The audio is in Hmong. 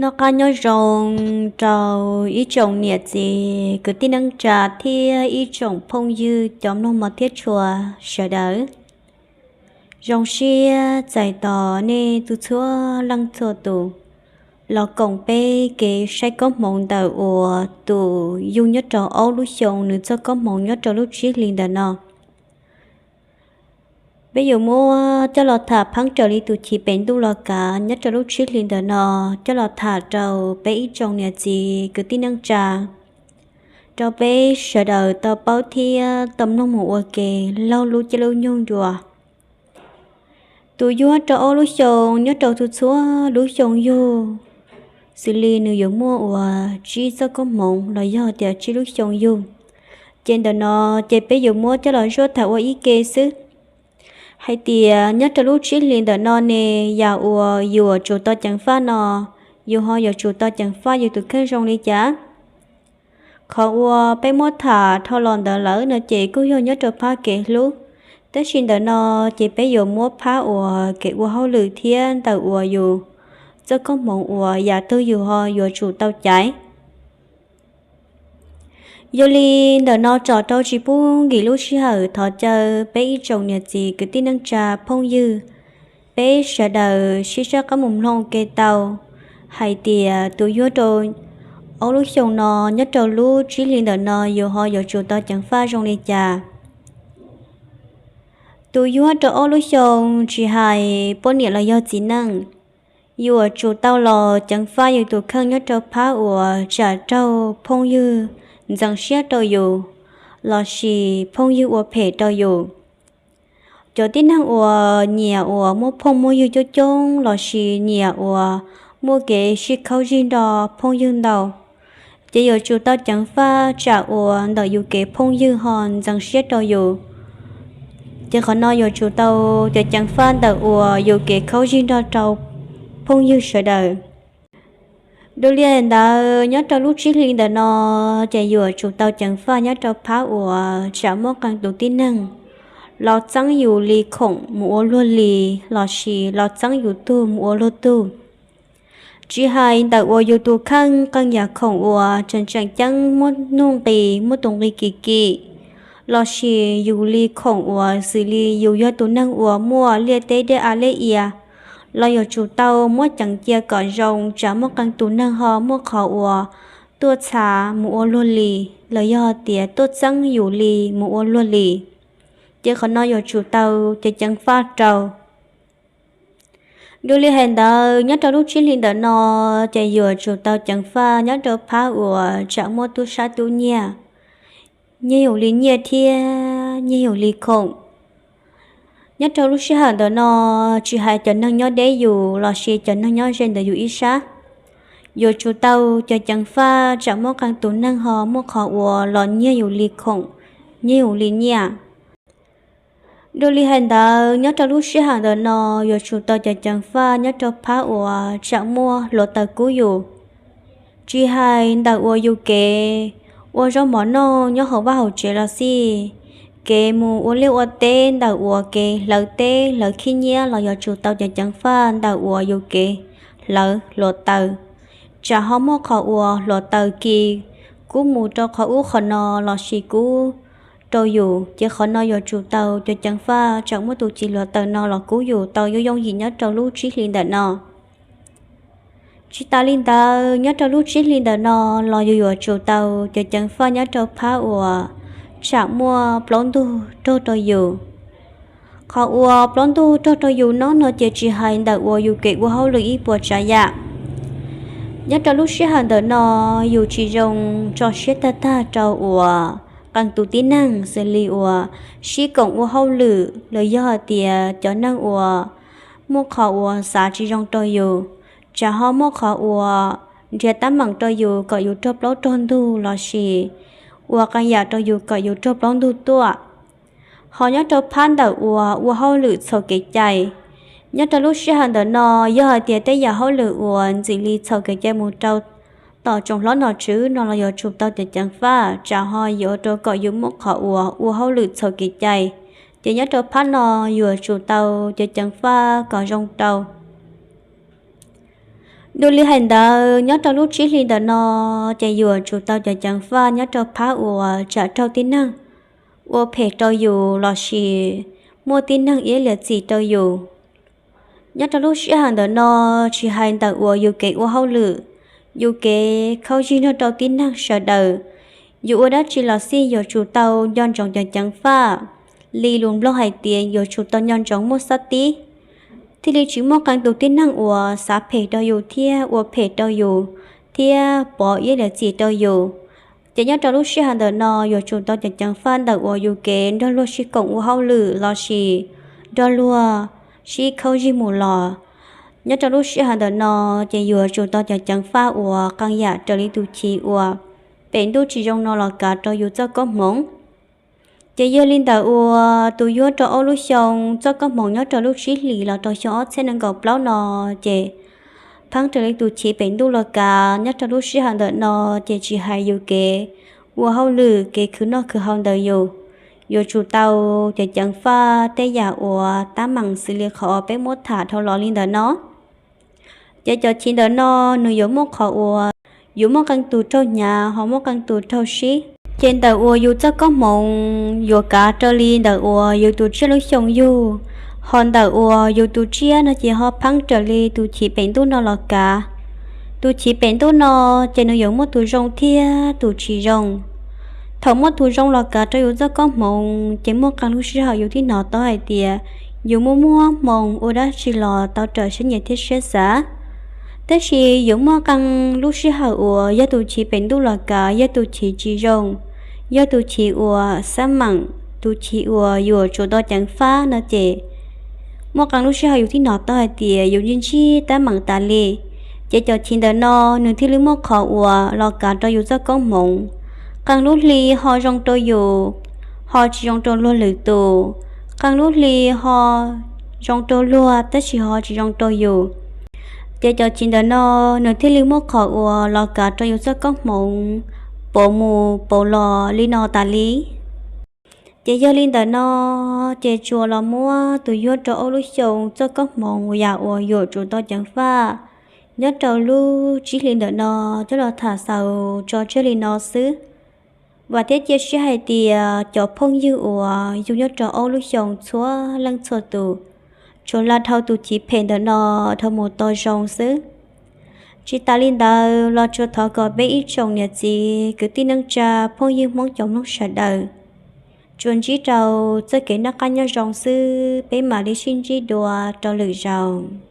Noj qab nyob zoo rau ib tsoom niam txiv kwv tij neej tsa thiab ib tsoom phooj ywg cov mloog mos thiab tshua sawv daws. Zoo siab txais tos nej txhua leej txhua tus los koom peb kev saib koob hmoov ntawm uas tus yug nyob rau ob lub xyoo nws txoj koob hmoov nyob rau lub tsib hlis ntawm no. Peb yuav muab coj los tham pheeb raws li tus chiv pem ntuj los kav nyob rau lub tsib hlis ntawm no, coj los tham rau peb ib tsoom niam txiv kwv tij neej tsa, rau peb sawv daws tau paub thiab tau mloog mus ua ke laug lub caij lub nyoog dua. Tus yug rau ob lub xyoo nyob rau txhua txhua lub xyoo yug, xws li nws yuav muaj uas tsib txoj koob hmoov los yog tias tsib lub xyoo yug, ces ntawm no ces peb yuav muab coj los zuaj tham ua ib ke xwb. Hais tias nyob rau lub tsib hlis ntawm no ne, yam uas yuav tsum tau ceev faj no, yus ho yuav tsum tau ceev faj yus tus kheej zoo li cas? Qhov uas peb muab tham dhau los ntawd lawm no ces kuj yog nyob rau phab kev hlub, tab sis ntawm no ces peb yuav muab phab uas kev ua hauj lwm thiab ntawm uas yus txoj koob hmoov uas yam twg yus ho yuav tsum tau caiv. Yog li ntawm no tsom rau tsis pub nkim lub sij hawm, thov caw peb ib tsoom niam txiv kwv tij neej tsa phooj ywg, peb sawv daws sib sab qab mus mloog ke tau hais tias tus yug rau ob lub xyoo no nyob rau lub tsib hlis ntawm no yus ho yuav tsum tau ceev faj zoo li cas. Tus yug rau ob lub xyoo tsis hais poj niam los yog txiv neej, yuav tsum tau los ceev faj yus tus kheej nyob rau phab uas tsam raug phooj ywg ntxeev siab rau yus, lossis phooj ywg ua phem rau yus. Cov tib neeg uas nyiam uas muaj phooj muaj ywg coob coob lossis nyiam uas muaj kev sib khaub zig nrog phooj ywg ntau, ces yuav tsum tau ceev faj tsam uas ntawm yus kev phooj ywg ho ntxeev siab rau yus. Ces qhov no yuav tsum tau cov ceev faj ntawm uas yus kev khaub zig nrog rau phooj ywg sawv daws. Dua li ntawd nyob rau lub tsib hlis ntawm no, ces yuav tsum tau ceev faj nyob rau phab uas tsam muaj qee tus tib neeg los txeeb yus li khoom mus ua luag li, lossis los txeeb yus tug mus ua luag tug. Tsis hais ntawm uas yus tus kheej qee yam khoom uas tseem tseem ceeb muaj nuj nqis muaj tus nqi kim kim, lossis yus li khoom uas xws li yus yog tus neeg uas muaj liaj teb dej av liaj ia, los yuav tsum tau muab ceev cia kom zoo tsam muaj qee tus neeg ho muaj qhov uas tuaj txhav mus ua luag li, los yog tias tuaj txeeb yus li mus ua luag li. Ces qhov no yuav tsum tau cov ceev faj rau. Dua li hais ntawd nyob rau lub tsib hlis ntawm no, ces yuav tsum tau ceev faj nyob rau phab uas tsam muaj tub sab tub nyiag, nyiag yus li nyiaj thiab nyiag yus li khoom. Nyob rau lub sij hawm ntawm no, tsis hais cov neeg nyob deb yus lossis cov neeg nyob ze ntawm yus ib sab, yuav tsum tau cov ceev faj tsam muaj qee tus neeg ho muaj qhov uas los nyiag yus li khoom, nyiag yus li nyiaj. Dua li hais ntawd nyob rau lub sij hawm ntawm no, yuav tsum tau cov ceev faj nyob rau phab uas tsam muaj hluav taws kub yus. Tsis hais ntawm uas yus kev ua zaub mov noj nyob hauv vaj hauv tsev los xij, kev mus ua liaj ua teb ntawm uas kev hlawv teb hlawv khib nyiab los yuav tsum tau cov ceev faj ntawm uas yus kev hlawv hluav taws, tsam ho muaj qhov uas hluav taws kis kub mus rau qhov ub qhov no lossis kub rau yus, ces qhov no yuav tsum tau cov ceev faj tsam muaj tus kis hluav taws no los kub yus tau yooj yooj yim nyob rau lub tsib hlis ntawm no. Tsis tas li ntawd nyob rau lub tsib hlis ntawm no los yus yuav tsum tau cov ceev faj nyob rau phab uas tsam muaj plaub ntug rog rau yus. Qhov uas plaub ntug rog rau yus no no ces tsis hais ntawm uas yus kev ua hauj lwm ib puas tsav yam. Nyob rau lub sij hawm ntawm no, yus tsis zoo tso siab tag tag rau uas qee tus tib neeg xws li uas sib koom ua hauj lwm los yog hais tias cov neeg uas muaj qhov uas xav tsis zoo rau yus, tsam ho muaj qhov uas nrhiav teeb meem rau yus kom yus raug plaub raug ntug lossis ua qee yam rau yus kom yus raug plaub ntug tuaj. Ho nyob rau phab ntawm uas ua hauj lwm txhaum kev cai, nyob rau lub sij hawm ntawm no, yog hais tias tej yam hauj lwm uas ntxim li txhaum kev cai mus rau tom tsoom hlob nom tswv no los yuav tsum tau cov ceev faj tsam ho yuav ua rau kom yus muaj qhov uas ua hauj lwm txhaum kev cai, ces nyob rau phab no yuav tsum tau cov ceev faj kom zoo rau. Dua li hais ntawd, nyob rau lub tsib hlis ntawm no, ces yuav tsum tau cov ceev faj nyob rau phab uas tsam raug tib neeg ua phem rau yus lossis muaj tib neeg iab liam txim rau yus. Nyob rau lub sij hawm ntawm no, tsis hais ntawm uas yus kev ua hauj lwm, yus kev khaub zig nrog rau tib neeg sawv daws, yus ua dab tsi los xij yuav tsum tau nco ntsoov cov ceev faj. Li lus Nplog hais tias yuav tsum tau nco ntsoov muaj xab tib, thiaj li tsis muaj qee tus tib neeg uas xav phem rau yus thiab ua phem rau yus thiab pov iab liam txim rau yus. Ces nyob rau lub sij hawm ntawm no yuav tsum tau cov ceev faj ntawm uas yus kev nrog luag sib koom ua hauj lwm lossis nrog luag sib khaub zig mus los. Nyob rau lub sij hawm ntawm no, ces yuav tsum tau cov ceev faj uas qee yam raws li tus chiv uas pem ntuj tsis zoo no los kav rau yus txoj koob hmoov. Ces yog li ntawd uas tus yuav rau ob lub xyoo txoj koob hmoov nyob rau lub tsib hlis los rau xyoo ob txhiab nees nkaum plaub no, ces pheej raws li tus chiv pem ntuj los kav. Nyob rau lub sij hawm ntawm no, ces tsis hais yus kev ua hauj lwm, kev khwv noj khwv haus ntawm yus, yuav tsum tau cov ceev faj tej yam uas tab meeg xws li qhov peb muab tham dhau los li ntawm no. Ces cov chiv ntawm no, nws yuav muaj qhov uas yuav muaj qee tus raug hnyav ho muaj qee tus raug sib. Ces ntawm uas yus txoj koob hmoov yuav kav raws li ntawm uas yus tus tsiaj lub xyoo yug, ho ntawm uas yus tus tsiaj no ces ho pheej raws li tus chiv pem ntuj no los kav. Tus chiv pem ntuj no, ces nws yuav muaj tus zoo thiab tus tsis zoo. Thaum muaj tus zoo los kav rau yus txoj koob hmoov, ces muaj qee lub sij hawm yus thiaj hnov tau hais tias yus muaj muaj hmoo ua dab tsi los tau raws siab nyiam thiab siab xav. Tab sis yuav muaj qee lub sij hawm uas yog tus chiv pem ntuj los kav yog tus chiv tsis zoo, yog tus chiv uas xab meem, tus chiv uas yuav tsum tau ceev faj no ces muaj qee lub sij hawm yus thiaj hnov tau hais tias yus ntsib ntsib tab meem tas li. Ces cov chiv ntawm no, nws thiaj li muaj qhov uas los kav rau yus txoj koob hmoov. Qee lub hli ho zoo rau yus, ho tsis zoo rau luag lwm tus. Qee lub hli ho zoo rau luag tab sis ho tsis zoo rau yus. Ces cov chiv ntawm no, nws thiaj li muaj qhov uas los kav rau yus txoj koob hmoov, pauv mus pauv los li no tas li. Ces yog li ntawm no, ces tsuas los muab tus yuav rau ob lub xyoo txoj koob hmoov yam uas yuav tsum tau ceev faj nyob rau lub tsib hlis ntawm no coj los tham xaus tso tseg li no xwb. Vam thiab cia siab hais tias cov phooj ywg uas yug nyob rau ob lub xyoo txhua leej txhua tus, tsuas lam dhau tus chiv phem ntawm no dhau mus tau zoo xwb. Tsis tas li ntawd los tsuas thov kom peb ib tsoom niam txiv kwv tij neej tsa phooj ywg Hmoob cov mloog sawv daws tsuas ntsib rau txoj kev noj qab nyob zoo xwb, peb mam li sib ntsib dua rau lwm zaus.